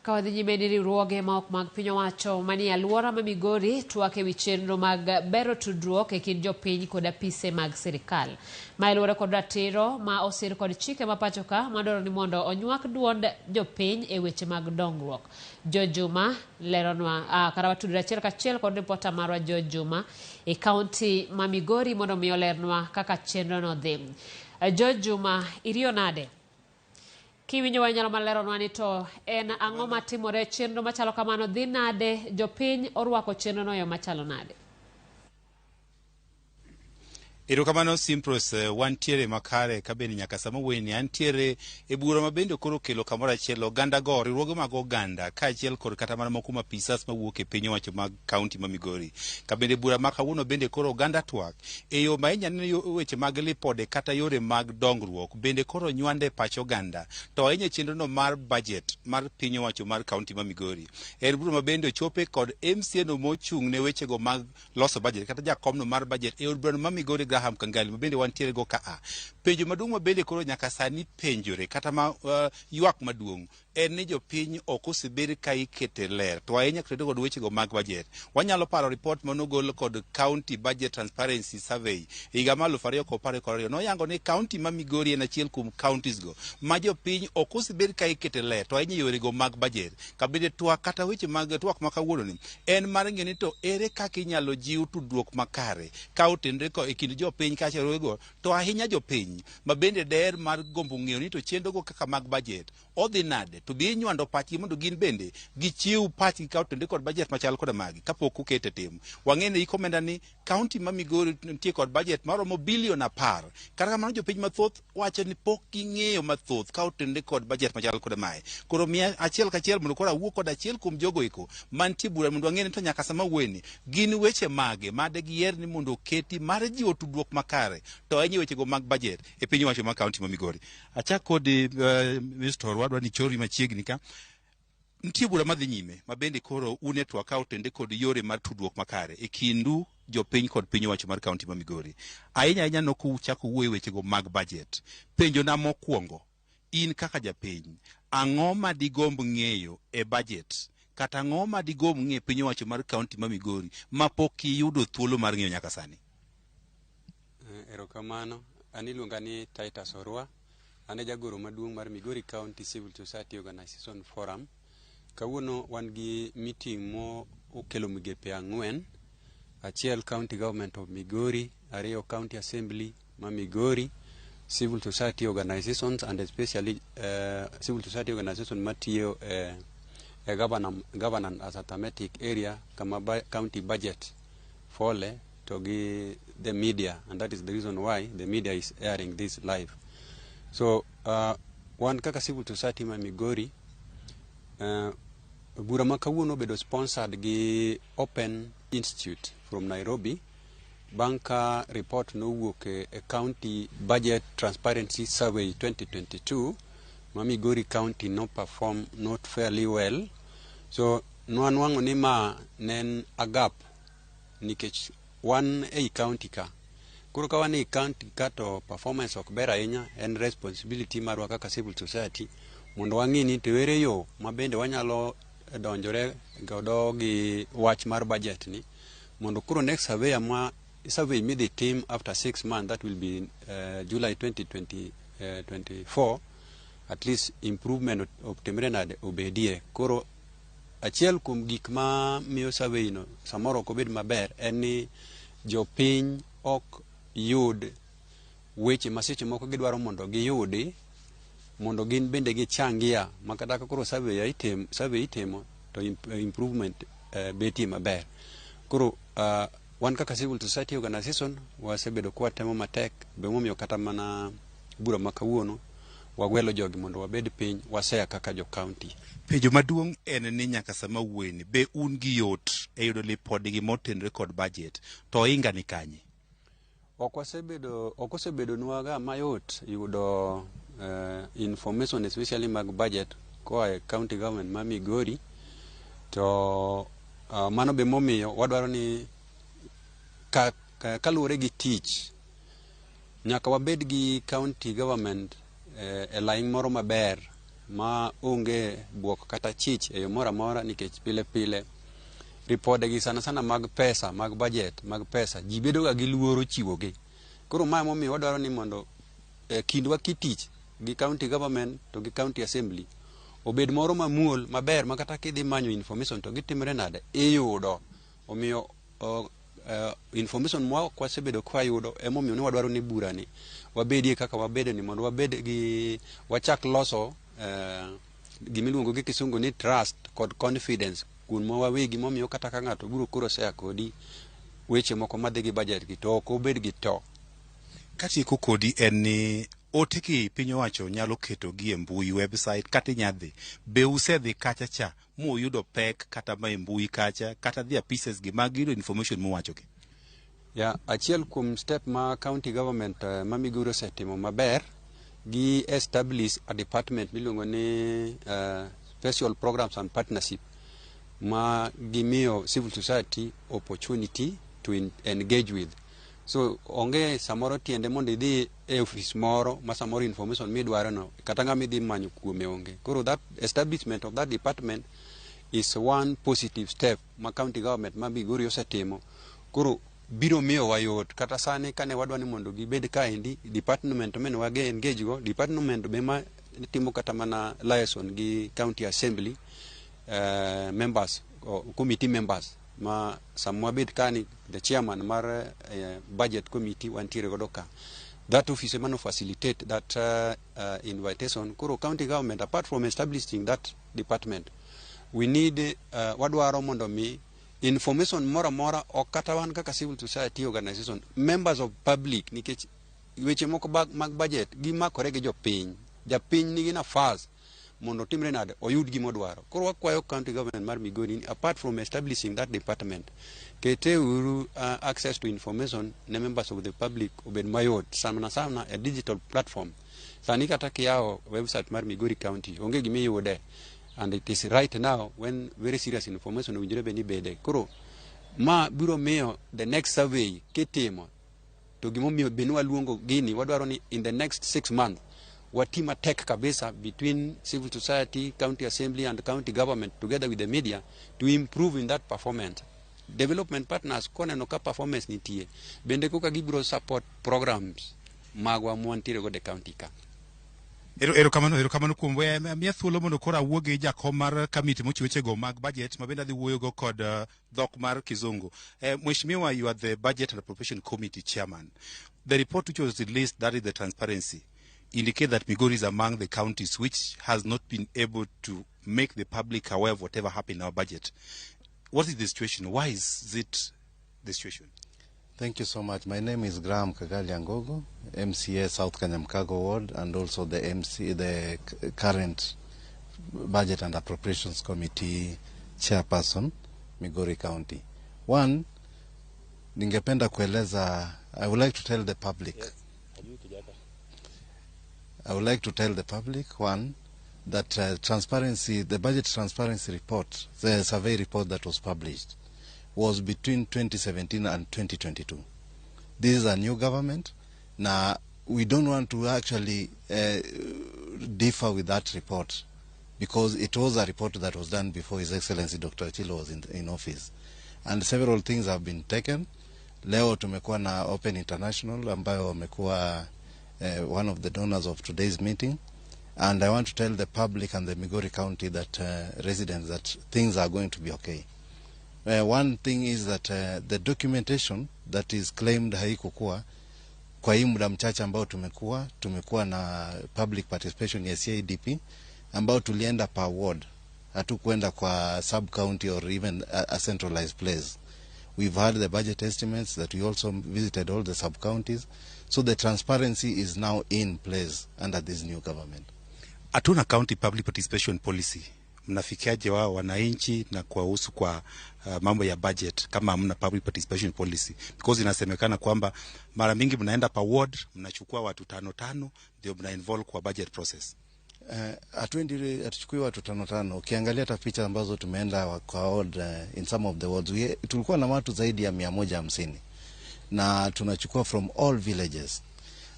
Ka wadhi nyime ni riwruoge ma ok mag piny owacho manie alwora ma Migori twak e wi chenro mag bero tudruok e kind jopiny kod apise mag sirikal. Mae luwore kod ratiro ma osir kod chike ma pacho ka madwaro ni mondo onywak duond jopiny e weche mag dongruok. George Juma leronwa kata watudore achiel kachiel kod ripota marwa George Juma e kaunti ma Migori mondo mi olernwa kaka chenro no dhi. George Juma, iriyo nade? Kiwinjowa inyalo mana leronwa ni to en ang'o matimore, chenro machalo kamano dhi nade, jopiny orwako chenro no e yo machalo nade? Erokamano Simpros, wantiere makare ka bende nyaka sama wuoyeni antiere e bura ma bende koro okelo kamoro achiel oganda go, riwruoge mag oganda kaachiel kod kata mana moko ma apisas mawuok e piny owacho mag kaunti ma Migori. Ka bende bura ma kawuono bende koro oganda twak e yo ma inya neno weche mag lipode kata yore mag dongruok bende koro nywande e pach oganda to ahinya chenro no mar budget mar piny owacho mar kaunti ma Migori. En bura ma bende ochope kod MCA no mochung' ne wechego mag loso budget kata jakomno mar budget e od burano ma Migori Graham Kangali ma bende wantiere go kaa. Penjo maduong' ma bende koro nyaka sani penjore kata ma ywak maduong' en ni jopiny ok osebed ka ikete ler to ahinya kendo kod wechego mag budget. Wanyalo paro report manogol kod County Budget Transparency Survey higa mar 2022 noyango ni county ma Migori en achiel kuom counties go ma jopiny ok osebed ka ikete ler to ahinya yorego mag budget. Kabende twak kata weche mag twak ma kawuono ni en mar ng'eyo ni to ere kaka inyalo jiw tudruok makare ka otenre ko e kind jopiny kaachiel go to ahinya jopiny ma bende der mar gombo ng'eyo ni to chenro go kaka mag budget odhi nade to be inywando pachgi mondo gin bende gichiw pachgi ka otenre kod budget machal koda magi kapok okete tim. Wang'e ni ikomenda ni county ma Migori nitie kod budget maromo bilion 10. Kata kamano jopiny mathoth wacho ni pok ging'eyo mathoth ka otenre kod budget machal koda mae. Koro miya achiel kachiel mondo koro awuo kod achiel kuom jogo eko mantie bura mondo wang'e ni to nyaka sama wuoyeni gin weche mage made giyier ni mondo oketi mar jiwo tudruok makare to ahinya wechego mag budget e piny owacho mar county ma Migori. Achak kodi Mr. Orwadwa ni chori machiegni ka. Nitie bura madhi nyime ma bende koro un e twak ka otende kod yore mar tudruok makare e kindu jopiny kod piny owacho mar kaunti ma Migori. Ahinya ahinya nok uchako wuoyo e wechego mag budget. Penjo na mokwongo, in kaka japiny, ang'o ma digomb ng'eyo e budget kata ang'o ma digomb ng'eyo e piny owacho mar kaunti ma Migori ma pok iyudo thuolo mar ng'eyo nyaka sani? Erokamano. An iluonga ni Titus Orwa. An e jagoro maduong' mar Migori County Civil Society Organization Forum. Kawuono wan gi meeting mo okelo migepe ang'wen. Achiel County Government of Migori, ariyo County Assembly ma Migori, Civil Society Organizations and especially Civil Society Organization matiyo e governance as a thematic area kama county budget fole to gi the media, and that is the reason why the media is airing this live. So wan kaka civil society ma Migori, bura ma kawuono obedo sponsored gi Open Institute from Nairobi bang' ka report nowuok e County Budget Transparency Survey 2022 ma Migori County no perform not fairly well. So nwanwang'o ni ma ne en a gap nikech wan ei county ka. Koro ka wan ei county ka to performance ok ber ahinya, en responsibility marwa kaka civil society mondo wang'i ni to ere yo ma bende wanyalo donjore godo gi wach mar budget ni mondo koro next survey ma survey midhi tim after 6 months, that will be July 2020, 24, at least improvement otimre nade obedie. Koro achiel kuom gik ma miyo survey no samoro ok obed maber en ni jopiny ok yud weche ma seche moko gidwaro mondo giyudi mondo gin bende gichangia ma kata ka koro survey itimo to improvement betie maber. Koro wan kaka civil society organization wasebedo kwatemo matek be momiyo kata mana bura ma kawuono wagwelo jogi mondo wabed piny wasea kaka jo county. Penjo maduong' en ni nyaka sama wuoyeni be un gi yot e yudo lipodgi motenore kod budget to ohinga ni kanye? Ok osebedonwa ga mayot yudo information especially mag budget koa e county government ma Migori to mano be momiyo wadwaro ni kaluwore gi tich nyaka wabed gi county government e line moro maber. ma onge buok kata chich e yo moro amora, nikech pile pile ripode gi sana sana mag pesa, mag budget, mag pesa, ji bedo ga gi luoro chiwogi. Koro ma emomiyo wadwaro ni mondo kindwa kitich gi county government to gi county assembly obed moro mamuol maber, ma kata kidhi manyo information to gitimre nade, iyudo. Omiyo information ma ok wasebedo kwayudo, emomiyo ne wadwaro ni burani wabedie kaka wabedo ni, mondo wabed gi wachak loso gimiluongo gi Kisungu ni trust kod confidence kuomwa wawegi, momiyo kata ka ng'ato biro koro share kodi weche moko madhi gi budget gi, to ok obed gi to. Katieko kodi en ni ote gi piny owacho nyalo keto gi e mbui, website, kata inyadhi be usedhi kacha cha muyudo pek kata ma e mbui kacha kata dhi apises gi mag yudo information muwacho gi? Ya, achiel kuom step ma county government ma Migori osetimo maber, gi establish a department miluongo ni Special Programs and Partnership, ma gimiyo civil society opportunity to engage with. So onge samoro tiende mondo idhi e ofis moro ma samoro information midwaro no kata ng'ama idhi manyo kuome onge. Koro that establishment of that department is one positive step ma county government ma Migori osetimo. Koro biro miyowa yot kata sani kane wadwa ni mondo gibed kaendi, department mane wage engage go, department be ma timo kata mana liaison gi county assembly members or committee members, ma sama wabed kani, the chairman mar budget committee wantiere godo ka, that office ema no facilitate that invitation. Koro county government, apart from establishing that department, we need wadwaro mondo mi information moro amora, ok kata wan kaka civil society organization, members of public, nikech weche moko mag budget gimakore gi jopiny. Japiny nigi nafas mondo otimre nade, oyud gimodwaro. Koro wakwayo county government mar Migori ni apart from establishing that department, kete uru access to information ne members of the public obed mayot, sana sana e digital platform. Sani kata kiyawo website mar Migori County, onge gimiyude, and it is right now when very serious information owinjore bed ni bede. Koro ma biro miyo the next survey kitimo, to gimomiyo be waluongo gini, wadwaro ni in the next 6 months wati matek kabisa between civil society, county assembly and county government together with the media to improve in that performance. Development partners koneno ka performance nitie, bende koka gibiro support programs magwa mwantiere godo e county ka. Erokamano, erokamano kuom we miya thuolo mondo koro awuo gi jakom mar kamiti mochiwo wechego mag budget, ma bende adhi wuoyogo kod dhok mar Kizungu. Mheshimiwa, you are the Budget and Appropriation Committee chairman. The report which was released, that is the transparency, indicate that Migori is among the counties which has not been able to make the public aware of whatever happened in our budget. What is the situation? Why is it the situation? Thank you so much. My name is Graham Kagali Angogo, MCA South Kanyamkago Ward, and also the MC, the current Budget and Appropriations Committee chairperson, Migori County. One, ningependa kueleza, I would like to tell the public. I would like to tell the public, one, that transparency, the budget transparency report, the survey report that was published, was between 2017 and 2022. This is a new government. Now, we don't want to actually differ with that report because it was a report that was done before His Excellency Dr. Achilo was in office. And several things have been taken. Leo tumekuwa na Open International ambayo wamekuwa one of the donors of today's meeting. And I want to tell the public and the Migori County that residents that things are going to be okay. One thing is that the documentation that is claimed haikukuwa kwa hii muda mchache ambao tumekuwa na public participation ya CIDP ambao tulienda per ward, hatukwenda kwa sub county or even a centralized place. We've had the budget estimates that we also visited all the sub counties, so the transparency is now in place under this new government. Hatuna county public participation policy. Mnafikiaje wao wananchi na kuwahusu kwa mambo ya budget kama hamna public participation policy? Because inasemekana kwamba mara mingi mnaenda per ward, mnachukua watu tano tano ndio mna involve kwa budget process. Hatuendi, hatuchukui watu tano tano. Ukiangalia hata picha ambazo tumeenda kwa ward, in some of the wards tulikuwa na watu zaidi ya 150 na tunachukua from all villages.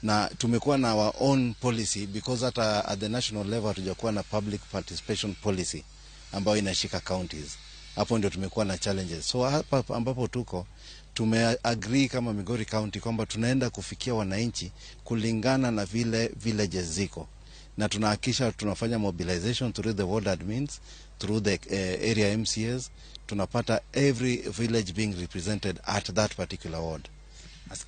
Na tumekuwa na our own policy because hata at the national level hatujakuwa na public participation policy ambayo inashika counties. Hapo ndio tumekuwa na challenges. So hapa ambapo tuko, tumeagree kama Migori County kwamba tunaenda kufikia wananchi kulingana na vile villages ziko, na tunahakikisha tunafanya mobilization through the ward admins, through the area MCAs. Tunapata every village being represented at that particular ward.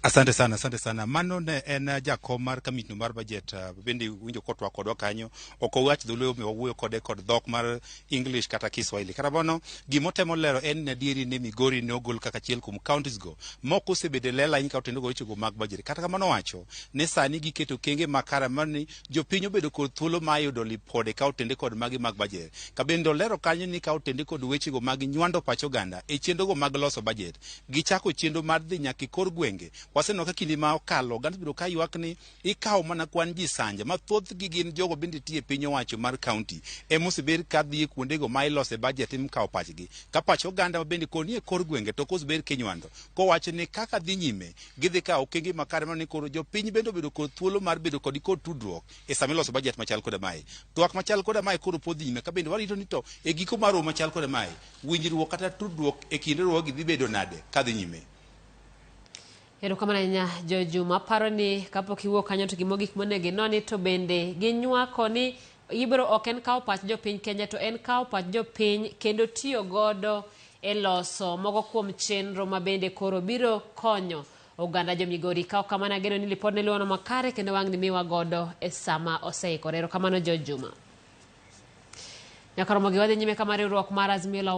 Asante sana, asante sana. Mano ne en jakom mar kamitno mar budget, bende winjo kotwak kodwa kanyo. Ok owach dholuo, omiyo wawuoyo kode kod dhok mar English kata Kiswahili. Kata mano, gimotemo lero en ni adieri ni Migori ne ogol kaka achiel kuom counties go moko osebedo e lela ahinya ka otendo wechego mag budget. Kata kamano, wacho ni sani giketo okenge makare mar ni jopiny obedo kod thuolo mar yudo lipode ka otende kod magi mag budget. Ka bende olero kanyo ni ka otende kod wechego mag nywando pach oganda e chenrogo mag loso budget, gichako chenro mar dhi nyaka e kor gwenge. Waseneno ka kinde ma okalo oganda osebedo ka ywak ni ikawo mana kwan ji sanja ma thothgi gin jogo bende tiyo e piny owacho mar county ema osebed ka dhi e kuondego ma ilose budget mikawo pachgi ka pach oganda ma bende koni e kor gwenge to kosebed kinywando. Kowacho ni kaka dhi nyime, gidhi kawo okenge makare mar ni koro jopiny bende obedo kod thuolo mar bedo kod kod tudruok e sama iloso budget machal koda mae. Twak machal koda mae koro pod dhi nyime, ka bende warito ni to e giko mar romo machal koda mae, winjruok kata tudruok e kind riwruogi dhi bedo nade kadhi nyime. Erokamano ahinya, Jojuma. Aparo ni kapok iwuok kanyo to gimogik monego inoni to bende ginywako ni ibro ok en kawo pach jopiny Kenya, to en kawo pach jopiny kendo tiyo godo e loso moko kuom chenro ma bende koro biro konyo oganda jo Migori. Ka ok kamano, ageno ni lipod ne luwono makare kendo wang' ni miwa godo e sama oseikore. Erokamano, Jojuma. Nyaka romo gi wadhi nyime kama riwruok mar Azimio la